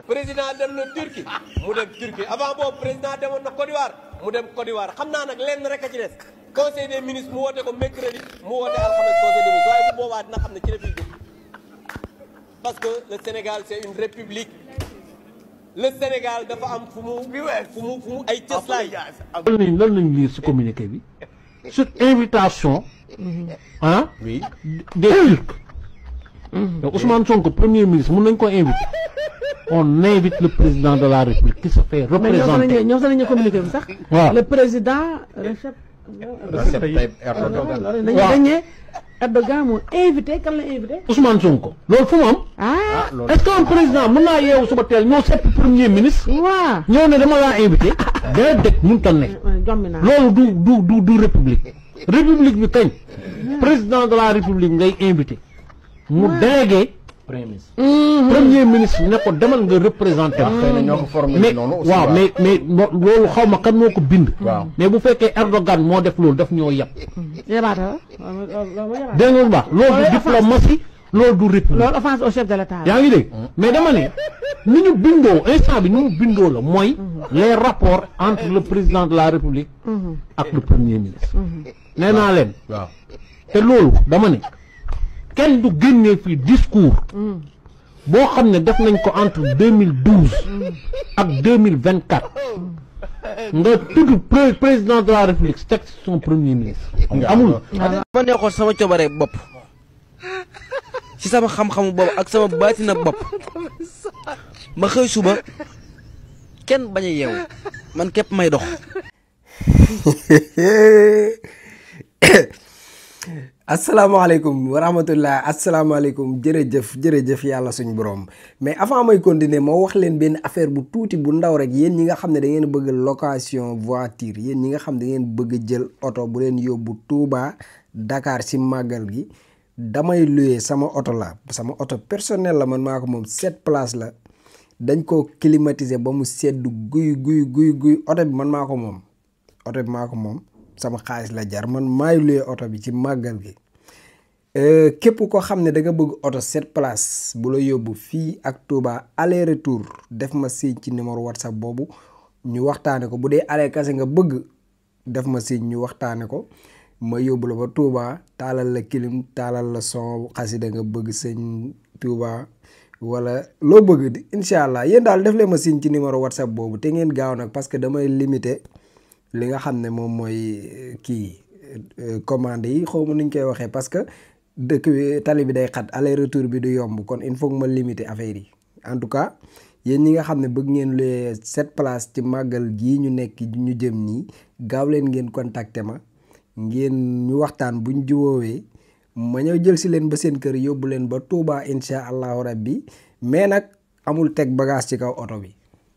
président dem na Turquie mu dem Turquie avant boobu président demoon na Côte d'Ivoire mu dem Côte d'Ivoire xam naa nag lenn rek a ci des conseil des ministres mu woote ko mercredi mu woote alxames conseil des ministres waaye bu boobaa dina xam ne ci la fiy jóg parce que le Sénégal c'est une république le Sénégal dafa am fu mu ay cëslaay. lan lañ lire ci communiqué bi sur invitation oui des Turcs. Donc Ousmane Sonko premier ministre mun nañ ko inviter on invite le président de la République qui se fait représenter. ñoom sax nañu communiqué bi sax. waaw le président Recep Tayyip Erdogan. dañu Erdogan moo invité kan la invité. Ousmane Sonko loolu fu mu am. est-ce que un président mën naa yeewu suba teel ñoo sepp premier ministre. waaw ñëw ne dama laa invité. déedéet mënut a ne. loolu du république. république bi kañ. président de la république ngay invité. mu délégué. premier ministre ne ko demal nga représenté. mais waaw mais loolu xaw ma kan moo ko bind. mais bu fekkee Erdogan moo def loolu daf ñoo yab. yabaata dégg nga bu baax loolu du diplomatie loolu du république. loolu offense au chef de l'État. yaa ngi dégg mais dama ne ni ñu bindoo instant bi ni mu bindoo la mooy. les rapports entre le président de la république. ak le premier ministre. nee naa leen. waaw te loolu dama ne. kenn du génnee fii discours boo xam ne def nañ ko entre 2012 ak 2024 nga tudd président de la république teg son premier ministre amul. ma neexoon sama coobare bopp ci sama xam-xamu bopp ak sama baatina bopp ma xëy suba kenn bañ a yeewu man képp may dox. asalaamaaleykum wa rahmatullah asalaamaaleykum jërëjëf yàlla suñu borom mais avant may continuer moo wax leen benn affaire bu tuuti bu ndaw rek yéen ñi nga xam ne da ngeen bëgg location voiture yéen ñi nga xam ne da ngeen bëgg jël oto bu leen yóbbu Touba Dakar ci màggal gi damay louer sama oto la sama oto personnel la man maa ko moom 7 places la dañ ko climatiser ba mu sedd guy oto bi man maa ko moom oto bi maa ko moom sama xaalis la jar man maay loué oto bi ci màggal gi képp ko xam ne da nga bëgg oto 7 places bu la yóbbu fii ak Touba aller retour def ma signe ci numéro WhatsApp boobu ñu waxtaane ko bu dee aller kase nga bëgg def ma signe ñu waxtaane ko ma yóbbu la ba Touba taalal la clim taalal la son xasida nga bëgg sëñ Touba wala loo bëgg di incha allah yéen daal def leen ma signe ci numéro WhatsApp boobu te ngeen gaaw nag parce que damay limité li nga xam ne moom mooy kii commande yi xaw ma nuñ koy waxee parce que dëkk bi tali bi day xat aller retour bi du yomb kon il faut que ma limiter affaire yi en tout cas yéen ñi nga xam ne bëgg ngeen louer 7 places ci màggal gii ñu nekk ñu jëm nii gaaw leen ngeen contacter ma ngeen ñu waxtaan buñ juwoowee ma ñëw jël si leen ba seen kër yóbbu leen ba Touba incha allahu rabbi mais nag amul teg bagage ci kaw oto bi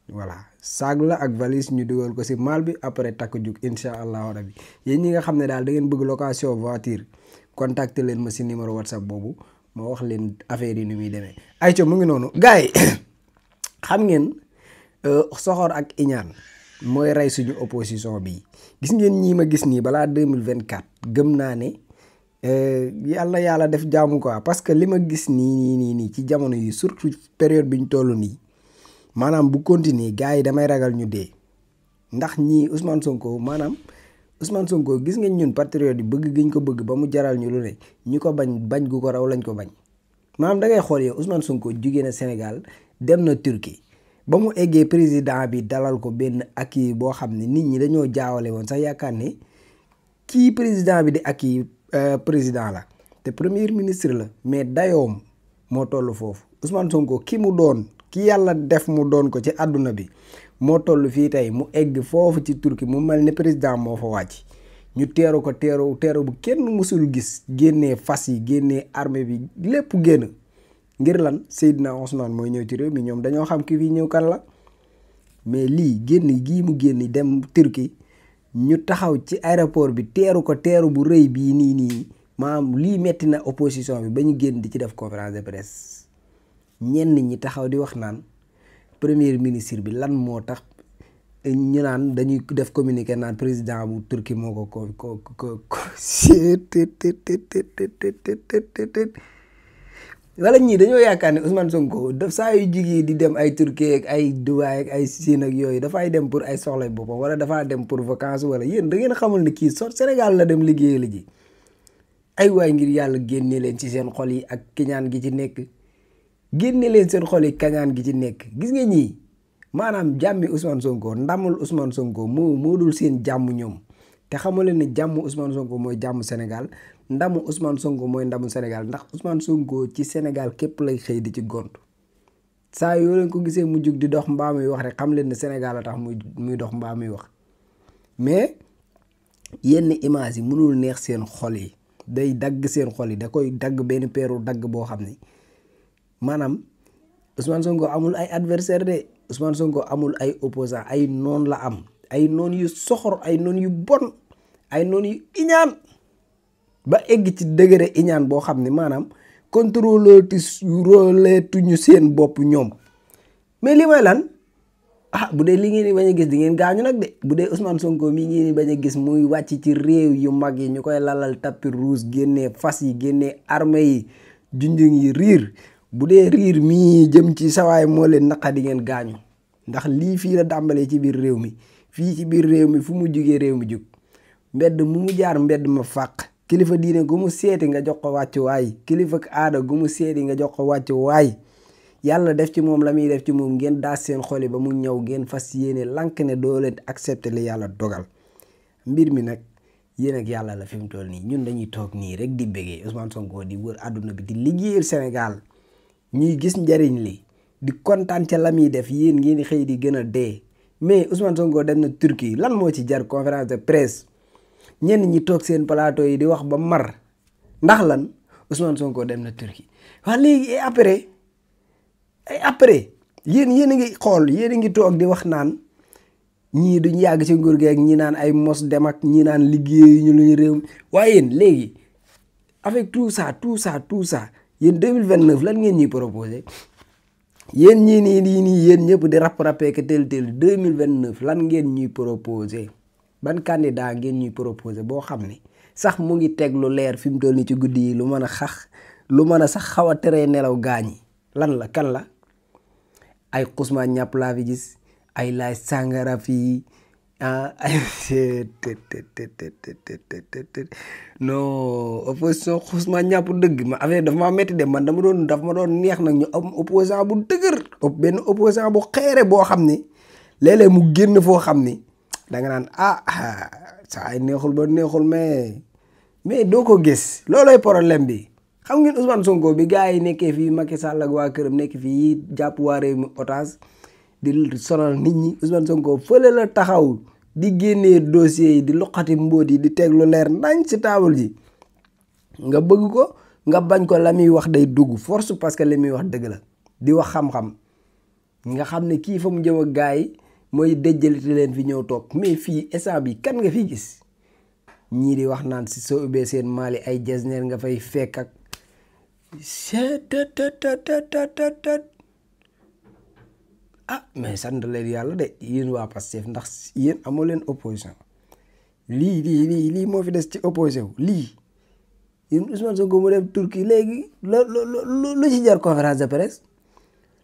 voilà saag la ak valise ñu dugal ko ci maal bi après takk jug incha allahu rabbi yéen ñi nga xam ne daal da ngeen bëgg location voiture contacter leen ma ci numéro WhatsApp boobu ma wax leen affaire yi ni muy demee ayca mu ngi noonu gars yi xam ngeen soxor ak iñaan mooy rey suñu opposition bi gis ngeen ñii ma gis nii balaa 2024 gëm naa ne yàlla def jaamu quoi parce que li ma gis nii ci jamono yi surtout période bi ñu toll nii maanaam bu continuer gars yi damay ragal ñu dee ndax ñii Ousmane Sonko maanaam Ousmane Sonko gis ngeen ñun patriote yi bëgg giñ ko bëgg ba mu jaral ñu lu ne ñu ko bañ gu ko raw lañ ko bañ maanaam da ngay xool yow Ousmane Sonko jugee na Sénégal dem na Turquie ba mu eggee président bi dalal ko benn accueil boo xam ne nit ñi dañoo jaawale woon sax yaakaar ne kii président bi di accueil président la te premier ministre la mais dayoom moo toll foofu Ousmane Sonko ki mu doon ki yàlla def mu doon ko ci àdduna bi moo toll fii tey mu egg foofu ci Turquie mu mel ne président moo fa wàcc ñu teeru ko teeru bu kenn mësul gis génnee fas yi génnee armée bi lépp génn ngir lan Seydina Ousmane mooy ñëw ci réew mi ñoom dañoo xam ki fi ñëw kan la mais lii génn gii mu génn dem Turquie ñu taxaw ci aéroport bi teeru ko teeru bu rëy bii nii maanaam lii metti na opposition bi ba ñu génn di ci def conférence de presse ñenn ñi taxaw di wax naan premier ministre bi lan moo tax ñu naan dañuy def communiqué naan président bu Turquie moo ko wala ñii dañoo yaakaar ne Ousmane Sonko daf saa yu jigee di dem ay Turquie ak ay Dubaï ak ay Chine ak yooyu dafay dem pour ay soxlay boppam wala dafaa dem pour vacances wala yéen da ngeen xamul ne kii Sénégal la dem liggéey la ji ay waay ngir yàlla génne leen ci seen xol yi ak kiñaan gi ci nekk génne leen seen xol yi kañaan gi ci nekk gis nga ñii maanaam jàmmi Ousmane Sonko ndamul Ousmane Sonko moo dul seen jàmm ñoom te xamu leen ne jàmm Ousmane Sonko mooy jàmm Sénégal ndamu Ousmane Sonko mooy ndamu Sénégal ndax Ousmane Sonko ci Sénégal képp lay xëy di ci gont saa yoo leen ko gisee mu jug di dox mbaa muy wax rek xam leen ne Sénégal a tax muy dox mbaa muy wax mais yenn image yi mënul neex seen xol yi day dagg seen xol yi da koy dagg benn peeru dagg boo xam ne maanaam Ousmane Sonko amul ay adversaire de Ousmane Sonko amul ay opposant ay noon la am ay noon yu soxor ay noon yu bon ay noon yu iñaan ba egg ci degré iñaan boo xam ne maanaam contrôler tuñu seen bopp ñoom mais li may lan bu dee li ngeen di bañ a gis di ngeen gaañu nag de bu dee Ousmane Sonko mii ngeen di bañ a gis muy wàcc ci réew yu mag yi ñu koy lalal tapis rouge génnee fas yi génnee armée yi junjung yi riir bu dee riir mii jëm ci sawaay moo leen naqa di ngeen gaañu ndax lii fii la dàmbalee ci biir réew mi fii ci biir réew mi fu mu jugee réew mi jug mbedd mu jaar mbedd ma fàq kilifa diine gu mu seeti nga jox ko wàccu waay kilifa aada gu mu seeti nga jox ko wàccu waay yàlla def ci moom la muy def ci moom ngeen daas seen xoli ba mu ñëw ngeen fas yéene lank ne doo leen accepter li yàlla dogal mbir mi nag yéen ak yàlla la fi mu toll nii ñun dañuy toog nii rek di bégee Ousmane Sonko di wër àdduna bi di liggéeyal Sénégal ñuy gis njariñ li di kontaan ca la muy def yéen ngeen di xëy di gën a dee mais Ousmane Sonko dem na Turquie lan moo ci jar conférence de presse ñenn ñi toog seen plateau yi di wax ba mar ndax lan Ousmane Sonko dem na Turquie wax léegi après yéen a ngi xool yéen a ngi toog di wax naan ñii duñ yàgg ci nguur gi ak ñi naan ay mos dem ak ñi naan liggéeyu ñu luñu réew mi waaye yéen léegi avec tout ça yéen 2029 lan ngeen ñuy proposé yéen ñii nii yéen ñëpp di rappé que tel 2029 lan ngeen ñuy proposé ban candidat ngeen ñuy proposé boo xam ne sax mu ngi teg lu leer fi mu toll nii ci guddi yi lu mën a sax xaw a teree nelaw gaañi lan la kan la ay xusma ñàpp laa fi gis ay laay sàngara fii ay non opposition xusma ñàpp dëgg ma affaire dafa maa metti de man daf ma doon neex nag ñu am opposant bu dëgër benn opposant bu xeere boo xam ni léeg-léeg mu génn foo xam ni da nga naan saa ay neexul ba neexul mais doo ko gis loolooy problème bi xam ngeen Ousmane Sonko bi gars yi nekkee fii Macky Sall ak waa këram nekk fii jàpp waa réew mi otage di sonal nit ñi Ousmane Sonko fële la taxaw di génnee dossiers yi di loqati mbóot yi di teg lu leer nañ ci taabal ji nga bëgg ko nga bañ ko la muy wax day dugg force parce que li muy wax dëgg la di wax xam-xam nga xam ne kii fa mu jëm ak gars yi mooy déjjalite leen fi ñëw toog mais fii instant bi kan nga fi gis ñii di wax naan si soo ubbee seen maali ay jesner nga fay fekk ak mais sant leen yàlla de yéen waa Pastef ndax yéen amoo leen opposition lii moo fi des ci opposition lii yéen Ousmane Sonko mu dem Turquie léegi lu ci jar conférence de presse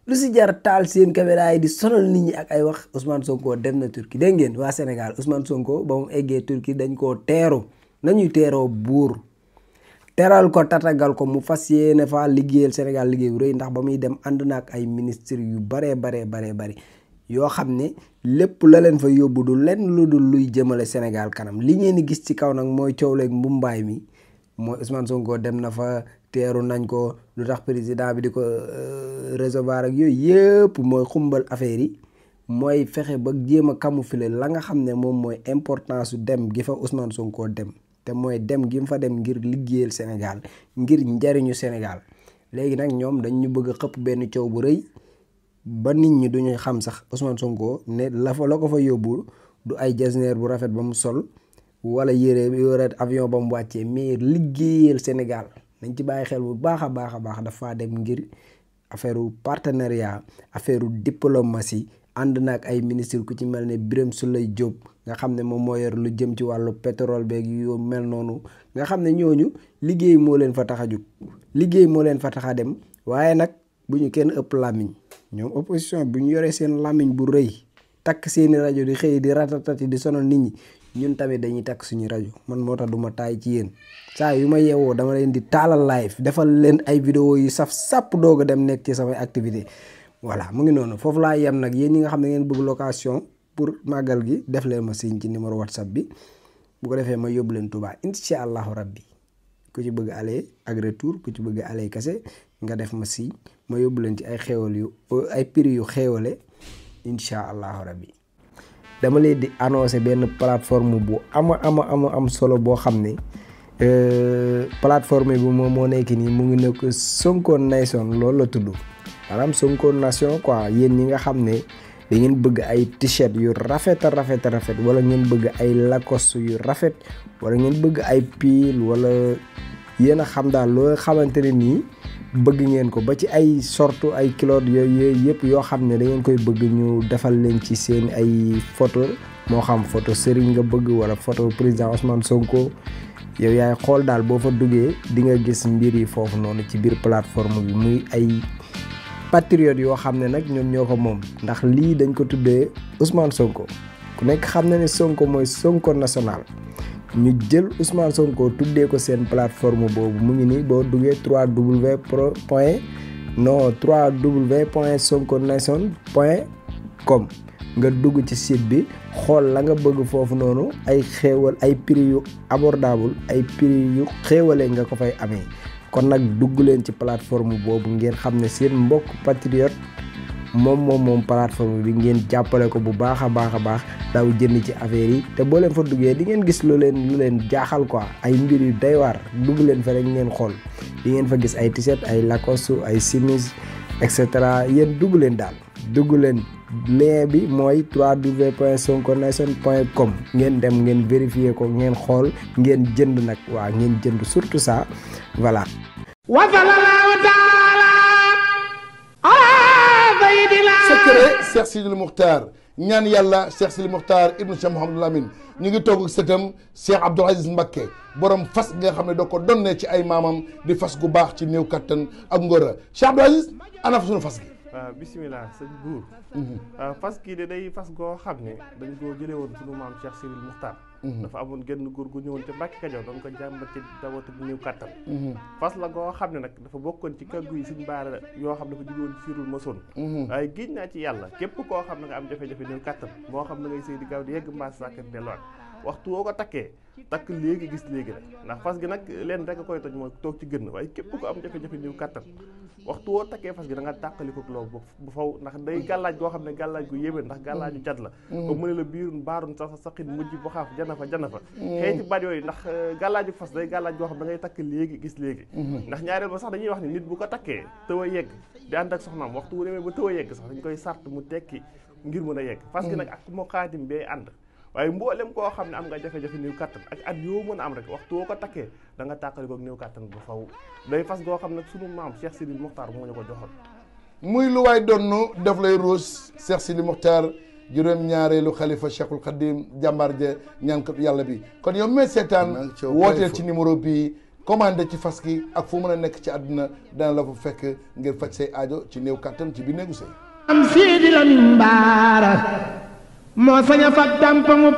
lu si jar taal seen caméra yi di sonal nit ñi ak ay wax Ousmane Sonko dem na Turquie dégg ngeen waa Sénégal Ousmane Sonko ba mu eggee Turquie dañ koo teeru nañuy teeroo buur teral ko tatagal ko mu fas yéene fa liggéeyal Sénégal liggéey bu rëy ndax ba muy dem ànd na ak ay ministres yu baree bari yoo xam ne lépp la leen fa yóbbu du lenn lu dul luy jëmale Sénégal kanam li ngeen di gis ci kaw nag mooy coow leeg mbumbaay mi mooy Ousmane Sonko dem na fa teeru nañ ko lu tax président bi di ko recevoir ak yooyu yëpp mooy xumbal affaire yi mooy fexe ba jéem a camoufler la nga xam ne moom mooy importance su dem gi fa Ousmane Sonko dem te mooy dem gi mu fa dem ngir liggéeyal Sénégal ngir njariñu Sénégal léegi nag ñoom dañ ñu bëgg a xëpp benn coow bu rëy ba nit ñi duñu xam sax Ousmane Sonko ne la ko fa yóbbu du ay jasneer bu rafet ba mu sol wala yore avion ba mu wàccee mais liggéeyal Sénégal nañ ci bàyyi xel bu baax a baax dafa dem ngir affaire partenariat affaire diplomatie ànd na ak ay ministre ku ci mel ne Birame Souleye Diop nga xam ne moom moo yor lu jëm ci wàllu pétrole beeg yu mel noonu nga xam ne ñooñu liggéey moo leen fa tax a jóg liggéey moo leen fa tax a dem waaye nag bu ñu kenn ëpp làmmiñ ñoom opposition bu ñu yoree seen làmmiñ bu rëy takk seeni rajo di xëy di ratatati di sonal nit ñi ñun tamit dañuy takk suñu rajo man moo tax du ma taay ci yéen saa yu ma yeewoo dama leen di taalal live defal leen ay vidéo yu saf sàpp doog a dem nekk ci samay activité voilà mu ngi noonu foofu laa yem nag yéen ñi nga xam ne ngeen bëgg location pour màggal gi def leen ma signe ci numéro WhatsApp bi bu ko defee ma yóbbu leen Touba incha allahu rabbi ku ci bëgg aller ak retour ku ci bëgg aller kese nga def ma signe ma yóbbu leen ci ay xéewal yu ay prix yu xéewale incha allahu rabbi dama leen di annoncer benn plateforme bu am solo boo xam ne plateforme bi moom moo nekk nii mu ngi nekk Sonko Nation loolu la tudd maanaam Sonko Nation quoi yéen ñi nga xam ne da ngeen bëgg ay t-shirt yu rafet wala ngeen bëgg ay Lacoste yu rafet wala ngeen bëgg ay pull wala yéen a xam daal loo xamante ne nii bëgg ngeen ko ba ci ay sorte ay culotte yooyu yëpp yoo xam ne da ngeen koy bëgg ñu defal leen ci seen ay photo moo xam photo Serigne nga bëgg wala photo président Ousmane Sonko yow yaay xool daal boo fa duggee di nga gis mbir yi foofu noonu ci biir plateforme bi muy ay patriotes yoo xam ne nag ñoom ñoo ko moom ndax lii dañ ko tuddee Ousmane Sonko ku nekk xam na ne Sonko mooy Sonko national ñu jël Ousmane Sonko tuddee ko seen plateforme boobu mu ngi nii boo duggee www.sonkonation.com nga dugg ci site bi xool la nga bëgg foofu noonu ay xéewal ay prix yu abordable ay prix yu xéewale nga ko fay amee kon nag dugg leen ci plateforme boobu ngeen xam ne seen mbokk patriote moom plateforme bi ngeen jàppale ko bu baax a baax daw jënd ci affaire yi te boo leen fa duggee di ngeen gis lu leen jaaxal quoi ay mbir yu doy waar dugg leen fa rek ngeen xool di ngeen fa gis ay t-shirt ay Lacoste ay simis et cetera yéen dugg leen daal dugg leen lien bi mooy www.sonkonation.com ngeen dem ngeen vérifier ko ngeen xool ngeen jënd nag waa ngeen jënd surtout ça voilà. wa sallallahu taala ala sayyidina secret Cheikh Sidil Mukhtar ñaan yàlla Cheikh Sidil Mukhtar ibnu Cheikh Mouhamadou Lamine ñu ngi toog ak sëtam Cheikh Abdoul Aziz Mbacké borom fas nga xam ne doo ko donnee ci ay maamam di fas gu baax ci néew kattan ak ngóora Cheikh Abdoul Aziz ana fa sunu fas gi. waaw bisimilah sëñ buur fas kii de day fas goo xam ne dañ koo jëlee woon sunu maam Cheikh Sidil Mukhtar dafa amoon genn góor gu ñëwoon ca Mbàkke Kajoor doon ko jàmbat ci dawatu bu néew kàttan fas la goo xam ne nag dafa bokkoon ci kàggu yi suñ baara yoo xam ne dafa jóge woon ci Sirul Masoon waaye giñ naa ci yàlla képp koo xam ne nga am jafe-jafe néew kàttan moo xam ne ngay sëy di gaaw di yegg mbaas sàkkat delluwaat waxtu woo ko takkee takk léegi gis léegi rek ndax fas gi nag leen rek a koy toj mooy toog ci gën waaye képp ko am jafe-jafe néew kàttan waxtu woo takkee fas gi da nga tàqali ko loolu bu faw ndax day gàllaaj goo xam ne gàllaaj gu yéeme ndax gàllaaju jat la ba mu ne la biirun baarun sa saqin mujj bu xaaf jana fa xëy ci baat yooyu ndax gàllaaju fas day gàllaaj goo xam da ngay takk léegi gis léegi ndax ñaareel ba sax dañuy wax ni nit bu ko takkee tëw a yegg di ànd ak soxnaam waxtu wu demee ba tëw a yegg sax dañ koy sart mu tekki ngir mën a yegg fas gi nag ak moo xaatim bee ànd waaye mboolem koo xam ne am nga jafe-jafe néew kàttan ak at yoo mën a am rek waxtu woo ko takkee da nga tàqali ko néew kàttan bu faw day fas goo xam ne sunu maam Cheikh Sidil Mukhtar moo ñu ko joxoon muy lu waay donnu def lay ruus Cheikh Sidil Mukhtar juróom-ñaareelu xalifa Cheikhul Khadim jàmbaar ja ñaankatu yàlla bi kon yow mee seetaan wooteel ci numéro bii commandé ci fas gi ak fu mën a nekk ci àdduna dana la fa fekk ngir faj say aajo ci néew kàttan ci bi néegu sëy am Sidi Lamine Bara moo sañ a fat dàmpaŋub